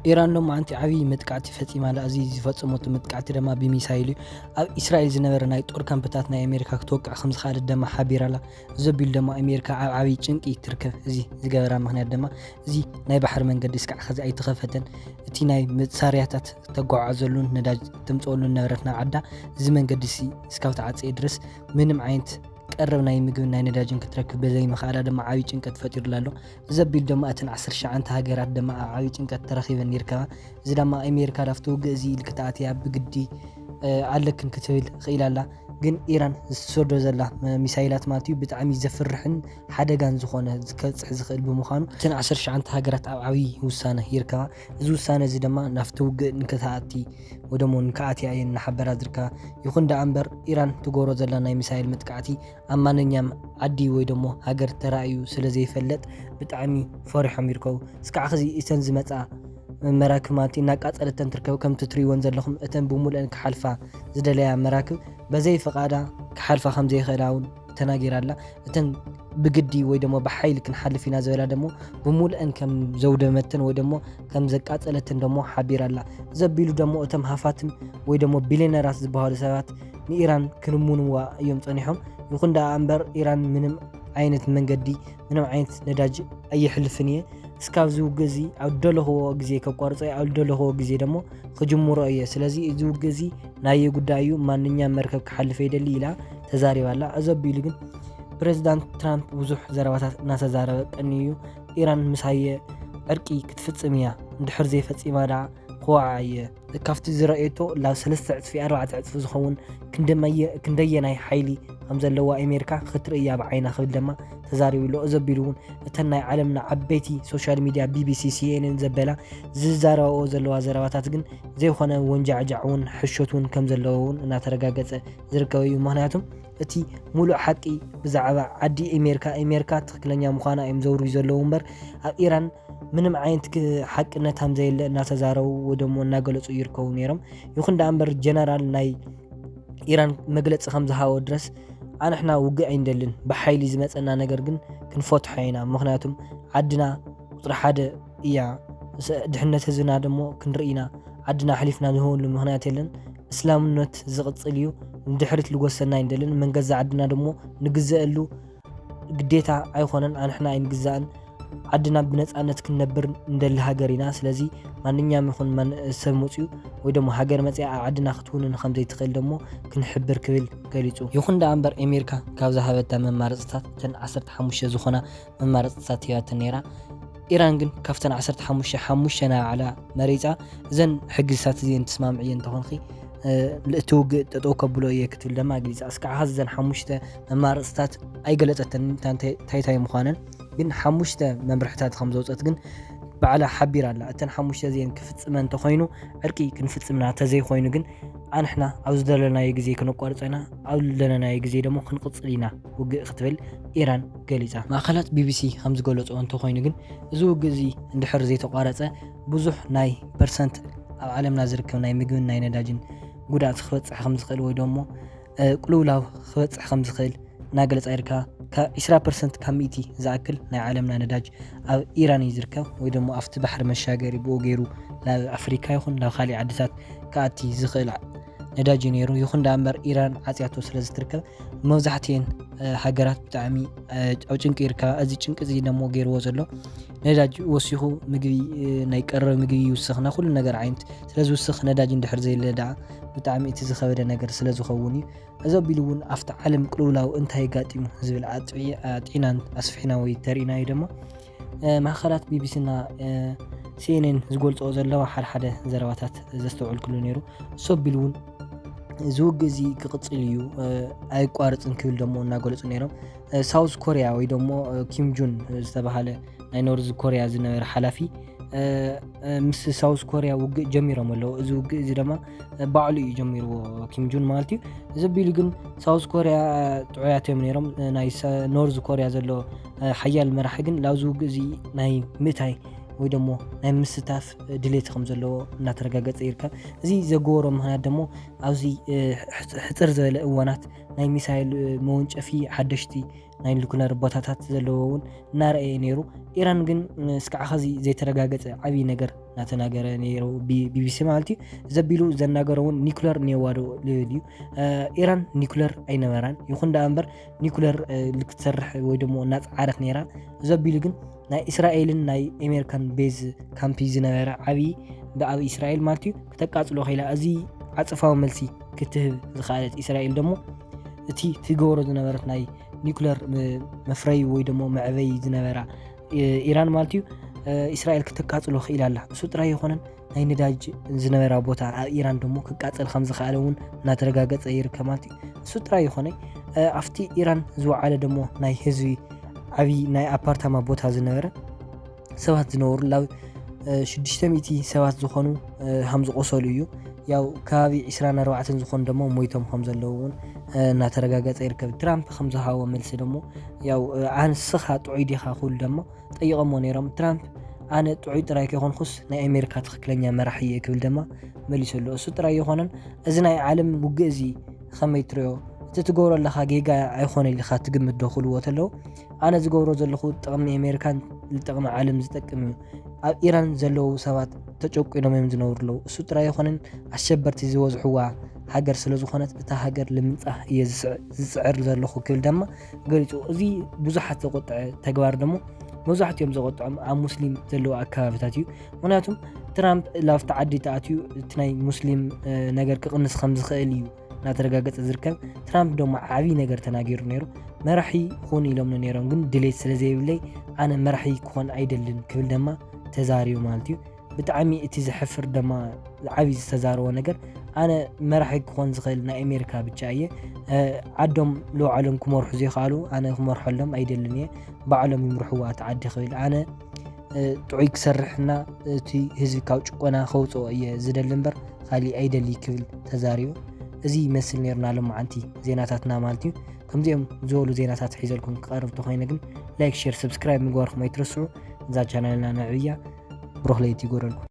ኢራን ሎማዓንቲ ዓብዪ መጥቃዕቲ ፈፂማ ኣላ። እዚ ዝፈፀመቶ መጥቃዕቲ ድማ ብሚሳይል እዩ። ኣብ እስራኤል ዝነበረ ናይ ጦር ካምፕታት ናይ ኣሜሪካ ክትወቅዕ ከም ዝኸኣለት ድማ ሓቢራ ኣላ። እዚ ኣቢሉ ድማ ኣሜሪካ ኣብ ዓብዪ ጭንቂ ትርከብ። እዚ ዝገበራ ምኽንያት ድማ እዚ ናይ ባሕሪ መንገዲ እስካዕ ኸዚ ኣይተኸፈተን። እቲ ናይ መሳርያታት ተጓዓዘሉን ነዳጅ ተምፅኦሉን ነበረት ናብ ዓዳ፣ እዚ መንገዲ ሲ እስካብ ተዓፀየ ድረስ ምንም ዓይነት ቀረብ ናይ ምግብን ናይ ነዳጅን ክትረክብ በዘይ ምኽኣላ ድማ ዓብዪ ጭንቀት ፈጢሩላ ኣሎ። እዚ ኣቢሉ ድማ እተን ዓሰርተ ትሽዓተ ሃገራት ድማ ኣብ ዓብዪ ጭንቀት ተረኺበን ይርከባ። እዚ ድማ ኣሜሪካ ላብቲ ውግእ እዚ ኢልኪ ተኣትያ ብግዲ ኣለክን ክትብል ኽኢላ ኣላ። ግን ኢራን ዝሰዶ ዘላ ሚሳይላት ማለት እዩ ብጣዕሚ ዘፍርሕን ሓደጋን ዝኾነ ከብፅሕ ዝኽእል ብምዃኑ እተን ዓሰርተ ትሽዓተ ሃገራት ኣብ ዓብዪ ውሳነ ይርከባ። እዚ ውሳነ እዚ ድማ ናብቲ ውግእ ንክትኣቲ ወይ ደሞ ንክኣትያ እየን እናሓበራ ዝርከባ። ይኹን ደኣ እምበር ኢራን ትገብሮ ዘላ ናይ ሚሳይል መጥቃዕቲ ኣብ ማንኛም ዓዲ ወይ ደሞ ሃገር ተራእዩ ስለ ዘይፈለጥ ብጣዕሚ ፈሪሖም ይርከቡ። እስካዕ ኸዚ እተን ዝመፃ መራክብ ማለት እናቃፀለተን ትርከብ። ከምቲ ትሪእወን ዘለኹም እተን ብሙልአን ክሓልፋ ዝደለያ መራክብ በዘይ ፍቓዳ ክሓልፋ ከም ዘይኽእላ እውን ተናጊራ ኣላ። እተን ብግዲ ወይ ደሞ ብሓይሊ ክንሓልፍ ኢና ዝበላ ደሞ ብሙልአን ከም ዘውደመተን ወይ ደሞ ከም ዘቃፀለተን ደሞ ሓቢራ ኣላ። ዘቢሉ ደሞ እቶም ሃፋትም ወይ ደሞ ቢሊነራት ዝበሃሉ ሰባት ንኢራን ክልምንዋ እዮም ጸኒሖም። ይኹን ደኣ እምበር ኢራን ምንም ዓይነት መንገዲ ምንም ዓይነት ነዳጅ ኣየሕልፍን እየ፣ እስካብዚ ውግእ እዚ ኣብ ደለኽዎ ግዜ ከቋርጾ እየ፣ ኣብ ደለኽዎ ግዜ ደሞ ክጅምሮ እየ። ስለዚ እዚ ውግእ እዚ ናየ ጉዳይ እዩ፣ ማንኛም መርከብ ክሓልፍ ኣይደሊ ኢላ ተዛሪባ ኣላ። እዚ ኣቢሉ ግን ፕሬዚዳንት ትራምፕ ብዙሕ ዘረባታት እናተዛረበ ቀንዩ እዩ። ኢራን ምሳየ ዕርቂ ክትፍጽም እያ፣ እንድሕር ዘይፈጺማ ደኣ ክወዓ እየ። ካብቲ ዝረኣየቶ ላብ ሰለስተ ዕጽፊ ኣርባዕተ ዕጽፊ ዝኸውን ክንደመየ- ክንደየናይ ሓይሊ ከም ዘለዋ ኣሜሪካ ክትርኢ እያ ብዓይና ክብል ድማ ተዛሪቡ ኣሎ። እዚ ኣቢሉ እውን እተን ናይ ዓለምና ዓበይቲ ሶሻል ሚድያ ቢቢሲ፣ ሲኤንኤን ዘበላ ዝዛረባኦ ዘለዋ ዘረባታት ግን ዘይኮነ ወንጃዕጃዕ እውን ሕሾት እውን ከም ዘለዎ እውን እናተረጋገጸ ዝርከብ እዩ። ምክንያቱም እቲ ሙሉእ ሓቂ ብዛዕባ ዓዲ ኣሜሪካ፣ ኣሜሪካ ትክክለኛ ምዃና እዮም ዘውርዩ ዘለዉ እምበር ኣብ ኢራን ምንም ዓይነት ክ- ሓቅነት ከም ዘየለ እናተዛረቡ ወይ ደሞ እናገለጹ ይርከቡ ነይሮም። ይኹን ደኣ እምበር ጀነራል ናይ ኢራን መግለጺ ከም ዝሃቦ ድረስ ኣንሕና ውግእ ኣይንደልን፣ ብሓይሊ ዝመጸና ነገር ግን ክንፈትሖ ኢና። ምኽንያቱም ዓድና ቁፅሪ ሓደ እያ። ስ- ድሕነት ህዝብና ደሞ ክንርኢ ኢና። ዓድና ኣሕሊፍና ዝህበሉ ምኽንያት የለን። እስላምነት ዝቕጽል እዩ። ንድሕሪት ልጎሰና ኣይንደልን። መንገዛ ዓድና ደሞ ንግዘአሉ ግዴታ ኣይኮነን። ኣንሕና ኣይንግዛእን። ዓድና ብነፃነት ክንነብር እንደሊ ሃገር ኢና። ስለዚ ማንኛውም ይኹን መን- ሰብ መፅዩ ወይ ደሞ ሃገር መፅያ ኣብ ዓድና ክትውንን ከም ዘይትኽእል ደሞ ክንሕብር ክብል ገሊፁ። ይኹን ደኣ እምበር ኣሜሪካ ካብ ዝሃበታ መማረፅታት እተን ዓሰርተ ሓሙሽተ ዝኾና መማረፅታት ሂባተን ነይራ። ኢራን ግን ካብተን ዓሰርተ ሓሙሽተ ሓሙሽተ ናይ ባዕላ መሪፃ እዘን ሕግታት እዚአን ትስማምዕዮ እንተኾንኺ እቲ ውግእ ጠጠው ከብሎ እየ ክትብል ደማ ኣግሊፃ። እስካዕ ኸዚ እዘን ሓሙሽተ መማረፅታት ኣይገለፀተን እንታይ እንታይ- እንታይ እንታይ ምዃነን፣ ግን ሓሙሽተ መምርሕታት ከም ዘውፀት ግን ባዕላ ሓቢራ ኣላ። እተን ሓሙሽተ እዚአን ክፍፅመ እንተኾይኑ ዕርቂ ክንፍፅምና፣ ተዘይኮይኑ ግን ኣንሕና ኣብ ዝደለናዮ ግዜ ክነቋርጾ ኢና፣ ኣብ ዝደለናዮ ግዜ ደሞ ክንቕጽል ኢና ውግእ ክትብል ኢራን ገሊጻ። ማእኸላት ቢቢሲ ከም ዝገለጾ እንተኾይኑ ግን እዚ ውግእ እዚ እንድሕር ዘይተቋረጸ ብዙሕ ናይ ፐርሰንት ኣብ ዓለምና ዝርከብ ናይ ምግብን ናይ ነዳጅን ጉድኣት ክበጽሕ ከም ዝኽእል ወይ ደሞ እ፣ ቅልውላው ክበጽሕ ከም ዝኽእል እናገለጻ ይርከባ። ካብ ዕስራ ፐርሰንት ካብ ሚእቲ ዝኣክል ናይ ዓለምና ነዳጅ ኣብ ኢራን እዩ ዝርከብ፣ ወይ ደሞ ኣብቲ ባሕሪ መሻገሪ ብኡ ገይሩ ናብ ኣፍሪካ ይኹን ናብ ካሊእ ዓድታት ክኣቲ ዝኽእል ነዳጅ እዩ ነይሩ። ይኹን ደኣ እምበር ኢራን ዓጽያቶ ስለ ዝትርከብ መብዛሕትኤን እ፣ ሃገራት ብጣዕሚ እ፣ ኣብ ጭንቂ ይርከባ። እዚ ጭንቂ እዚ ደሞ ገይርዎ ዘሎ ነዳጅ ወሲኹ ምግቢ እ፣ ናይ ቀረብ ምግቢ ይውስኽ፣ ናይ ኩሉ ነገር ዓይነት ስለ ዝውስኽ ነዳጅ እንድሕር ዘየለ ደኣ ብጣዕሚ እቲ ዝኸበደ ነገር ስለ ዝኸውን እዩ። እዚ ኣቢሉ እውን ኣብቲ ዓለም ቅልውላው እንታይ ኣጋጢሙ ዝብል ኣጥዒ- ኣጥዒናን ኣስፊሕና ወይ ተሪእናዮ ደሞ እ፣ ማእኸላት ቢቢሲና እ፣ ሲኤንኤን ዝገልፅኦ ዘለዋ ሓደ ሓደ ዘረባታት ዘስተውዕልክሉ ነይሩ። እሱ ኣቢሉ እውን እዚ ውግእ እዚ ክቕፅል እዩ እ፣ ኣይቋርፅን ክብል ደሞ እናገለፁ ነይሮም። እ፣ ሳውዝ ኮሪያ ወይ ደሞ እ፣ ኪም ጁን ዝተባሃለ ናይ ኖርዝ ኮሪያ ዝነበረ ሓላፊ እ፣ እ፣ ምስ ሳውዝ ኮሪያ ውግእ ጀሚሮም ኣለዉ። እዚ ውግእ እዚ ድማ እ፣ ባዕሉ እዩ ጀሚርዎ ኪም ጁን ማለት እዩ። እዚ ኣቢሉ ግን ሳውዝ ኮሪያ ጥዑያት እዮም ነይሮም። እ፣ ናይ ሰ- ኖርዝ ኮሪያ ዘሎ እ፣ ሓያል መራሒ ግን ላብዚ ውግእ እዚ ናይ ምእታይ ወይ ደሞ ናይ ምስታፍ ድሌት ከም ዘለዎ እናተረጋገጸ ይርከብ። እዚ ዘገበሮ ምኽንያት ደሞ ኣብዚ ሕፅር ዝበለ እዋናት ናይ ሚሳይል መወንጨፊ ሓደሽቲ ናይ ኒኩለር ቦታታት ዘለዎ እውን እናረኣየ ነይሩ። ኢራን ግን እስካዕ ኸዚ ዘይተረጋገጸ ዓብዪ ነገር እናተናገረ ነይሩ፣ ቢቢሲ ማለት እዩ። ዘቢሉ ዘናገሮ እውን ኒኩለር እኒአዋ ዶ ልብል እዩ። ኢራን ኒኩለር ኣይነበራን፣ ይኹን ደኣ እምበር ኒኩለር ክትሰርሕ ወይ ደሞ እናፀዓረት ነይራ። ዘቢሉ ግን ናይ እስራኤልን ናይ ኣሜሪካን ቤዝ ካምፕ ዝነበረ ዓብዪ ብኣብ እስራኤል ማለት እዩ ክተቃፅሎ ኸኢላ። እዚ ዓፅፋዊ መልሲ ክትህብ ዝኸኣለት እስራኤል ደሞ እቲ ትገብሮ ዝነበረት ናይ ኒኩለር መፍረይ ወይ ደሞ መዕበይ ዝነበራ ኢራን ማለት እዩ እስራኤል ክተቃፅሎ ክኢላ ኣላ። እሱ ጥራይ ይኾነን ናይ ነዳጅ ዝነበራ ቦታ ኣብ ኢራን ደሞ ክቃፀል ከም ዝኸኣለ እውን እናተረጋገፀ ይርከብ ማለት እዩ። እሱ ጥራይ ይኾነ ኣብቲ ኢራን ዝወዓለ ደሞ ናይ ህዝቢ ዓብዪ ናይ ኣፓርታማ ቦታ ዝነበረ ሰባት ዝነበሩ ላብ ሽዱሽተ ሚእቲ ሰባት ዝኾኑ ከም ዝቆሰሉ እዩ። ያው ከባቢ ዕስራን ኣርባዕተን ዝኾኑ ደሞ ሞይቶም ከም ዘለዉ እውን እናተረጋገጸ ይርከብ። ትራምፕ ከም ዝሃቦ መልሲ ደሞ ያው ኣንስኻ ጥዑይ ዲኻ ክብሉ ደሞ ጠይቐሞ ነይሮም። ትራምፕ ኣነ ጥዑይ ጥራይ ከይኮንኩስ ናይ ኣሜሪካ ትኽክለኛ መራሒ እየ ክብል ደማ መሊሱ ኣሎ። እሱ ጥራይ ይኾነን እዚ ናይ ዓለም ውግእ እዚ ከመይ ትሪኦ? እቲ ትገብሮ ኣለኻ ጌጋ ኣይኾነ ኢልካ ትግምት ዶ ክብልዎ ተለዉ ኣነ ዝገብሮ ዘለኹ ጥቕሚ ኣሜሪካን ንጥቕሚ ዓለም ዝጠቅም እዩ። ኣብ ኢራን ዘለዉ ሰባት ተጨቁኖም እዮም ዝነብሩ ኣለዉ። እሱ ጥራይ ይኾነን ኣሸበርቲ ዝበዝሕዋ ሃገር ስለ ዝኾነት እታ ሃገር ልምንጻህ እየ ዝስዕር ዘለኹ ክብል ደማ ገሊጹ። እዚ ብዙሓት ዘቆጥዐ ተግባር ደሞ መብዛሕትኦም ዘቆጥዖም ኣብ ሙስሊም ዘለዉ ኣከባብታት እዩ። ምክንያቱም ትራምፕ ላብቲ ዓዲ ተኣትዩ እቲ ናይ ሙስሊም ነገር ክቕንስ ከም ዝኽእል እዩ እናተረጋገጸ ዝርከብ። ትራምፕ ደሞ ዓብዪ ነገር ተናጊሩ ነይሩ። መራሒ ኹን ኢሎምኒ ነይሮም፣ ግን ድሌት ስለ ዘይብለይ ኣነ መራሒ ክኾን ኣይደልን ክብል ደማ ተዛሪቡ ማለት እዩ። ብጣዕሚ እቲ ዘሕፍር ደማ ዓብዪ ዝተዛረቦ ነገር ኣነ መራሒ ክኾን ዝኽእል ናይ ኣሜሪካ ብቻ እየ። ዓዶም ልውዓሎም ክመርሑ ዘይኽኣሉ ኣነ ክመርሐሎም ኣይደልን እየ። ባዕሎም ይምርሕዋ እቲ ዓዲ ክብል ኣነ ጥዑይ ክሰርሕና እቲ ህዝቢ ካብ ጭቆና ከውፅኦ እየ ዝደሊ እምበር ካሊእ ኣይደሊ ክብል ተዛሪቡ። እዚ ይመስል ነይርና ሎማዓንቲ ዜናታትና ማለት እዩ። ከምዚኦም ዝበሉ ዜናታት ሒዘልኩም ክቐርብ ተኾይነ ግን ላይክ፣ ሼር፣ ሰብስክራይብ ምግባርኩም ኣይትረስዑ። እዛ ቻናልና ነዕብያ። ብሩኽ ለይቲ ይጎደልኩም።